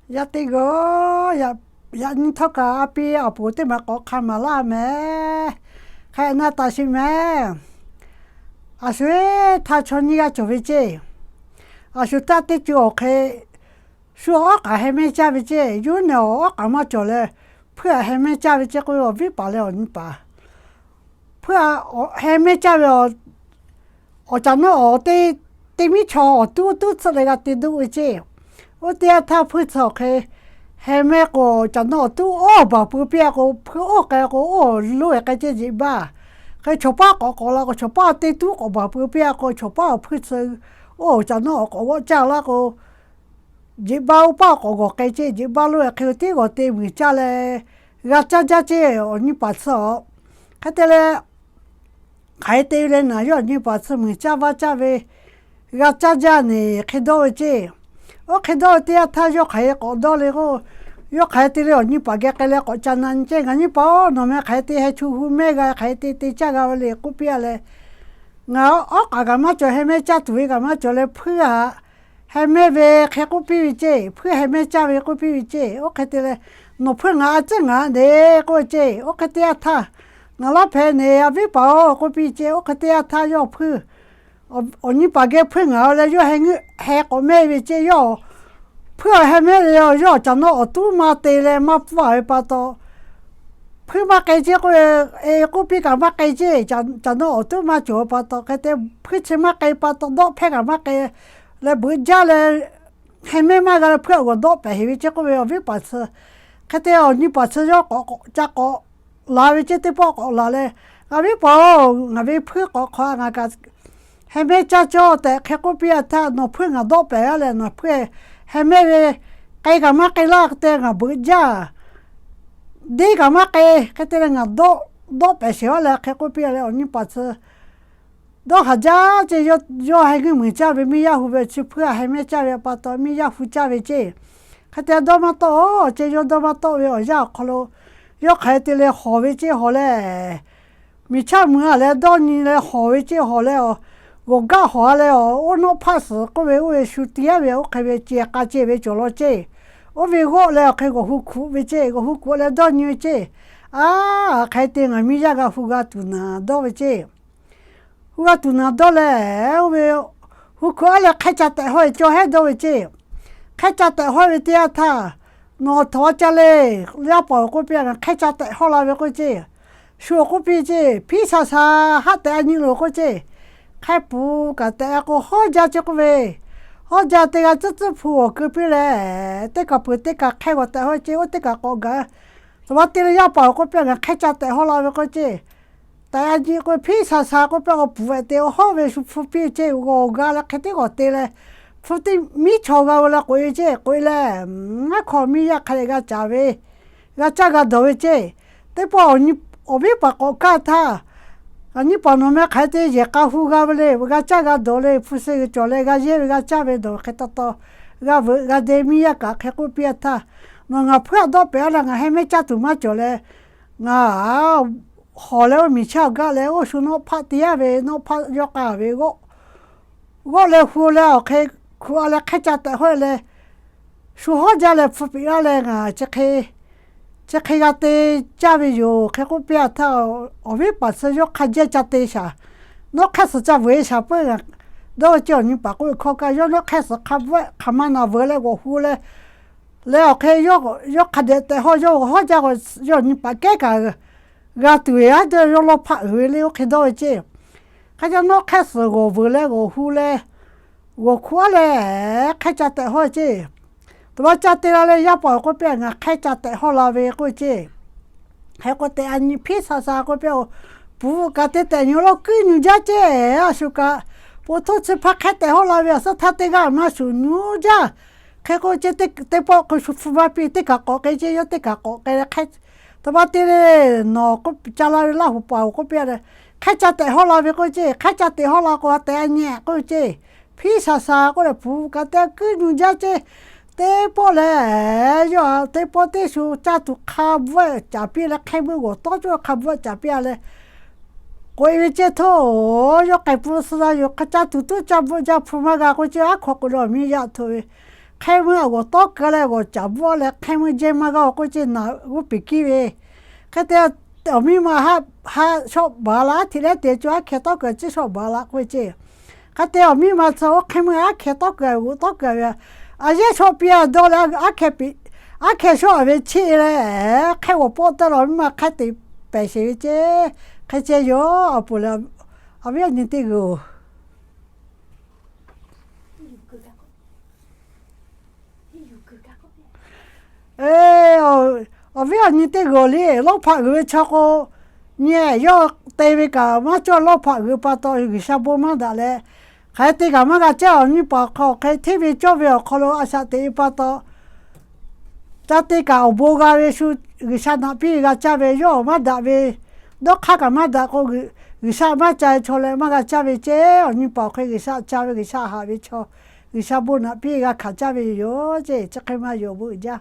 Yaˇ teˇ g'aˇ, yaꞈ nyi htawˇ kaꞈ a pi awˬ poˍ teˇ maˬ k'awꞈ hk'a maˍ laˇ mehˍ. Hk'e na taˍ sheˍ mehˍ. A shu eˬ htaˇ chaw nyiˇ g'aˇ cawˬ ve ceˇ. A shu htaˇ teˇ ceuˬ awˬ hk'e shu awˬ awˉ k'aꞈ heh mehˇ caˇ ve ceˇ. Yawˇ nehˬ awˬ awˉ k'aꞈ maˇ cawˬ leh, hpuiˇ aꞈ heh mehˇ caˇ ve ceˇ k'oˆ ve awˬ viˉ paˍ leh awˬ nyi paˍ hpuiˇ aꞈ heh mehˇ caˇ ve awˬ caꞈ nawˉ awˬ teˇ miˉ chaw awˬ tuˉ tuˉ tsuhˆ leh g'a te duˆ ve ceˇ. Oˇ teˇ yanˇ htaˇ hpuiˇ tcuh awˬ hk'e heh mehˇ k'o, caꞈ nawˉ awˬ tuˉ oˇ baˬ pui piˇ a k'o, hpuiˇ oˇ k'ai k'o, oˇ lonˉ e k'ai ceˇ jeꞈ baˇ. Hk'e chaw paˉ k'awꞈ k'awꞈ la k'o, chaw paˉ teˇ tuˉ k'awꞈ baˬ pui piˇ a k'o, chaw paˉ awˬ hpuiˇ tcuh oˇ caꞈ nawˉ awˬ k'awꞈ g'awˆ caˇ laˇ k'o, jeꞈ baˇ oˇ paˉ k'awꞈ g'awˬ k'ai ceˇ. Jeꞈ baˇ lonˉ e hk'e tiˉ g'awˬ te muiˬ caˇ leh g'a caˇ jaˇ ceˇ. Awˬ nyi paˍ tcuh aꞈ hk'e te leh, hk'aˬ hk'e te ve le naˍ, yawˇ awˬ nyi paˍ tcuh muiˬ caˇ vaˇ caˇ ve g'a caˇ jaˇ neˬ hk'e dawˇ ve ceˇ. Oˇ hk'e dawˇ ve teˇ yanˇ htaˇ yawˇ hk'aˬ hk'e k'awꞈ dawˇ le k'o, yawˇ hk'aˬ hk'e te leh awˬ nyi paˍ geh k'ai leh k'awꞈ ca na nyi ceˇ. Ngaˬ nyi paˍ-oˬ, nawˬ meh hk'aˬ hk'e te heh chu hu mehˇ g'a, hk'aˬ hk'e te te caˇ g'a ve le k'oˆ piˇ a leh, ngaˬ awˉ k'aꞈ kaꞈ maˇ cawˬ, heh mehˇ caˇ tuˬ ve kaꞈ maˇ cawˬ leh, hpuiˇ aꞈ heh mehˇ ve hk'e k'oˆ piˇ ve ceˇ. Hpuiˇ heh mehˇ caˇ ve k'oˆ piˇ ve ceˇ. Oˇ hk'e te leh, nawˬ hpuiˇ ngaˬ a ciˉ ngaˬ neˬ k'oˆ ve ceˇ. Oˇ hk'e te yanˇ htaˇ, ngaˬ laˇ hpehꞈ neˬ a viˉ paˍ-oˬ k'oˆ piˇ ceˇ. Oˇ hk'e te yanˇ htaˇ yawˇ hpuiˇ awˬ nyi paˍ geh hpuiˇ ngaˬ-oˬ leh yawˇ heh k'awꞈ mehˇ ve ceˇ. Yawˇ hpuiˇ aꞈ heh mehˇ ve yawˇ caꞈ nawˉ awˬ tuˉ maˇ te leh maˇ pfuhˇ a ve pa taw, hpuiˇ maˇ k'ai ceˇ k'oˆ ve, e k'oˆ piˇ kaꞈ maˇ k'ai ceˇ. Caꞈ nawˉ awˬ tuˉ maˇ cawˬ ve pa taw hk'e te, hpuiˇ chi maˇ k'ai pa taw dawˆ hpehˇ kaꞈ maˇ k'ai leh beuꞈ jaˇ leh, heh mehˇ maˇ g'a leh hpuiˇ aꞈ g'awˬ dawˆ pehˍ heˍ ve ceˇ k'oˆ ve awˬ viˉ paˍ tcuh hk'e te awˬ nyi paˍ tcuh yawˇ k'awꞈ ca k'awꞈ la ve ceˇ. Teˇ pawˆ k'awꞈ la leh, a viˉ paˍ-oˬ, ngaˬ ve hpuiˇ k'awꞈ hk'aw ngaˬ kaꞈ heh mehˇ caˇ cawˇ tehꞈ hk'e k'oˆ piˇ a htaˇ, nawˬ hpuiˇ ngaˬ dawˆ pehˍ a leh nawˬ hpuiˇ heh mehˇ ve k'ai kaꞈ maˇ k'ai laˇ hk'e te ngaˬ beuꞈ jaˇ, deˇ kaꞈ maˇ k'ai hk'e te leh ngaˬ dawˆ pehˍ sheˍ a leh hk'e k'oˆ piˇ a leh awˬ nyi paˍ tcuh dawˇ haˍ jaˇ ceˇ. Yawˇ heh g'uiˇ muiˬ caˇ ve miˇ yaˇ hu ve chi hpuiˇ aꞈ heh mehˇ caˇ ve pa taw miˇ yaˇ hu caˇ ve ceˇ. Hk'e te dawˇ maˇ tawˆ-oˬ ceˇ. Yawˇ dawˇ maˇ tawˆ ve awˬ yanˇ awˬ hk'aw lo yawˇ hk'aˬ hk'e te leh hawˬ ve ceˇ. Hawˬ leh miˬ chaˇ muiˬ a leh dawˇ nyi leh hawˬ ve ceˇ. Hawˬ leh g'awˬ gaˆ hawˬ a leh, oˇ nawˆ hpaˆ suhˍ k'oˆ ve oˇ ve shu te yaˇ ve oˇ hk'e ve ceh k'a ceh ve cawˬ law ceˇ. Oˇ ve g'awˆ leh awˬ hk'e g'awˬ hu hkuꞈ ve ceˇ. G'awˬ hu hkuꞈ leh dawˇ nyi ve ceˇ. A, hk'aˬ hk'e te ngaˬ miˇ yaˇ g'a hu g'a tuˬ naˍ dawˇ ve ceˇ. Hu g'a tuˬ naˍ dawˇ leh, oˇ ve hu hkuꞈ a leh hk'ehˇ ca tehꞈ hawˇ ve cawˇ hehˉ dawˇ ve ceˇ. Hk'ehˇ ca tehꞈ hawˇ ve teˇ yanˇ htaˇ, nawˬ htawꞈ ca le, yaˇ paˍ-oˬ k'oˆ piˇ a, ngaˬ hk'ehˇ ca tehꞈ hawˇ la ve k'oˆ ceˇ. Shu-oˬ k'oˆ piˇ ceˇ. Hpiˉ sha sha haˆ tehꞈ a nyi loˬ k'oˆ ceˇ. Hk'e puˍ kaꞈ tehꞈ k'o hawˉ jaˇ ceˇ k'oˆ ve, hawˉ jaˇ teˇ g'aˇ tcuhˉ tcuhˉ hpu awˬ keu piˇ leh, teˇ kaˬ peuˬ teˇ kaˬ hk'ehˇ g'awˬ tehꞈ hawˇ ceˇ. Oˇ teˇ kaˬ k'awꞈ gaˬ, tawꞈ ma te leh yaˇ paˍ-oˬ k'oˆ piˇ a, ngaˬ hk'ehˇ ca tehꞈ hawˇ la ve k'oˆ ceˇ. Tehꞈ a nyi k'o hpiˉ sha sha k'oˆ piˇ k'o puˍ ehˍ te awˬ hawˉ ve shu hpu piˇ ceˇ. G'awˬ g'a leh hk'e teˇ g'awˬ te leh, hpu teˇ miˉ chaw g'a ve leh k'oꞈ-e ceˇ. K'oꞈ-e leh, ngaˉ hk'aw miˇ yaˇ hk'a dehꞈ g'a caˍ ve, g'a caˇ g'a dawˬ ve ceˇ. Teˇ pawˆ awˬ viˉ paˍ k'awꞈ kaˇ htaˇ, a nyi paˍ nawˬ meh hk'aˬ hk'e te yehˬ k'a hu g'a ve le, g'a caˇ g'a dawˬ le, hpu se g'uiˬ cawˬ leh g'a yehˇ ve g'a caˇ ve dawˬ hk'e taw taw, g'a veuꞈ g'a de miˇ yaˇ kaꞈ hk'e k'oˆ piˇ a htaˇ, nawˬ ngaˬ hpuiˉ aꞈ dawˆ pehˍ a leh ngaˬ heh mehˇ caˇ tuˬ maˇ cawˬ leh, ngaˬ hawˬ leh oˇ miˬ chaˇ awˬ gaˆ leh oˇ shu nawˆ hpaˆ te yaˇ ve nawˆ hpaˆ yawˇ k'a ve g'awˆ g'awˆ leh hu leh awˬ hk'e hkuꞈ a leh hk'ehˇ ca tehꞈ hawˇ leh, shu hawˉ jaˇ leh hpu piꞈ laˇ leh ngaˬ chi hk'e g'a te caˇ ve yoˬ hk'e k'oˆ piˇ a htaˇ, awˬ viˉ paˍ tcuh yawˇ hk'a jehˇ ca te shaˍ. Nawˉ hk'ehˇ suhˍ ca veuꞈ-e shaˍ peuˬ dawˇ ve ceˇ. Awˬ nyi paˍ k'oˆ ve hkawˇ kaꞈ yawˇ nawˉ hk'ehˇ suhˍ hk'a bvuhˆ hk'aˬ ma naˬ veuꞈ leh g'awˬ hu leh, leh awˬ hk'e yawˇ hk'a dehꞈ tehꞈ hawˇ, yawˇ g'awˬ hawˉ jaˇ k'o, yawˇ awˬ nyi paˍ kehˉ kaꞈ g'a tuˬ ve a, yawˇ lawˇ hpaˆ uiˍ ve le oˇ hk'e dawˇ ve ceˇ. Hk'e te nawˉ hk'ehˇ suhˍ g'awˬ veuꞈ leh g'awˬ hu leh, g'awˬ hkuꞈ a leh hk'ehˇ ca tehꞈ hawˇ ceˇ. Taꞈ ma ca te la leh yaˇ paˍ-oˬ k'oˆ piˇ a, ngaˬ hk'ehˇ ca tehꞈ hawˇ la ve k'oˆ ceˇ. Hk'e k'o tehꞈ a nyi hpiˉ sha sha k'oˆ piˇ a, puˍ kaꞈ te tehꞈ nyi lawˇ kuiˉ nyi jaˇ ceˇ. A shu kaꞈ, po htoˇ chi hpaˇ hk'ehˇ tehꞈ hawˇ la ve a suhˉ htaˇ teˇ g'aˇ maˇ shuˍ nyi jaˇ. Hk'e k'o ceˇ, teˇ pawˆ k'o shu hpu maˇ piˇ, teˇ kaˬ k'awꞈ k'ai ceˇ. Yawˇ teˇ kaˬ k'awꞈ k'ai leh hk'e, taꞈ ma te le, nawˬ k'oˆ ca la ve Laˇ huˍ paˍ-oˬ k'oˆ piˇ a leh, hk'ehˇ ca tehꞈ hawˇ la ve k'oˆ ceˇ. Hk'ehˇ ca tehꞈ hawˇ la k'o a tehꞈ a nyi k'oˆ ceˇ. Hpiˉ sha sha k'oˆ leh puˍ kaꞈ te kuiˉ nyi jaˇ ceˇ. Teˇ pawˆ lehˬ, yawˇ teˇ pawˆ teˇ shu caˇ tuˬ hk'a bvuhˆ caˍ piˇ leh hk'e beuꞈ g'awˬ tawˇ cawˇ hk'a bvuhˆ caˍ piˇ a leh, k'oꞈ-e ve ceˇ htoˇ, yawˇ k'ai pun suh la yoˬ. Hk'a caˇ tuˬ tuˉ caˇ bvuhˆ jaˇ hpu maˇ g'a k'oˆ ceˇ. Aˉ hk'aw k'o lawˬ miˇ yaˇ htoꞈ ve hk'ehˇ meuˇ awˬ g'awˬ tawˉ keu leh g'awˬ caˍ bvuhˆ leh hk'ehˇ meuˇ jehˇ maˇ g'aˇ k'oˆ ceˇ, naˬ g'uˇ piˍ kiˇ ve. Hk'e te awˬ miˇ ma haˆ shawˆ baˬ la, aˉ hteꞈ leh te co aˉ hkeh tawˉ keu ciˇ shawˆ baˬ la k'oˆ ve ceˇ. Hk'e te awˬ miˇ ma tcuh oˇ hk'ehˇ meuˇ aˉ hkeh tawˉ keu g'oꞈ tawˉ keu ve, a yehˇ shawˆ piˇ a dawˇ leh aˉ hkeh piˍ, aˉ hkeh shawˆ ve cheˇ leh, hk'ehˇ g'awˬ pawˆ teh leh awˬ miˇ ma hk'ehˇ te pehˬ sheˍ ve ceˇ. Hk'e ceh yoˬ. Awˬ pon leh, awˬ viˉ awˬ nyi teˇ g'uiˬ-oˬ, awˬ viˉ awˬ nyi teˇ g'uiˬ le, lawˇ hpaꞈ g'uiˬ ve chaw k'o, nyi yawˇ te ve kaꞈ maˇ cawˇ, lawˇ hpaꞈ g'uiˬ pa taw G'uiˬsha bon maˇ daꞈ leh, hk'aˬ hk'e te kaꞈ maˇ g'a caˇ. Awˬ nyi paˍ awˬ hk'aw hk'e hteˇ ve cawˇ ve awˬ hk'aw lo a shaꞈ teꞈ ve pa taw, ca te kaꞈ awˬ bon g'a ve shu, G'uiˬsha naꞈ piˇ g'a caˇ ve, yawˇ awˬ maˇ daꞈ ve, dawˇ hk'aˇ kaꞈ maˇ daꞈ k'o, G'uiˬsha maˇ ca ve chaw leh maˇ g'a caˇ ve ceˇ. Awˬ nyi paˍ awˬ hk'e G'uiˬsha ca ve, G'uiˬsha haꞈ ve chaw, G'uiˬsha bon naꞈ piˇ g'a hkanˍ caˇ ve yoˬ ceˇ. Chi hk'e maˇ yoˬ, bon uiˍ jaˇ.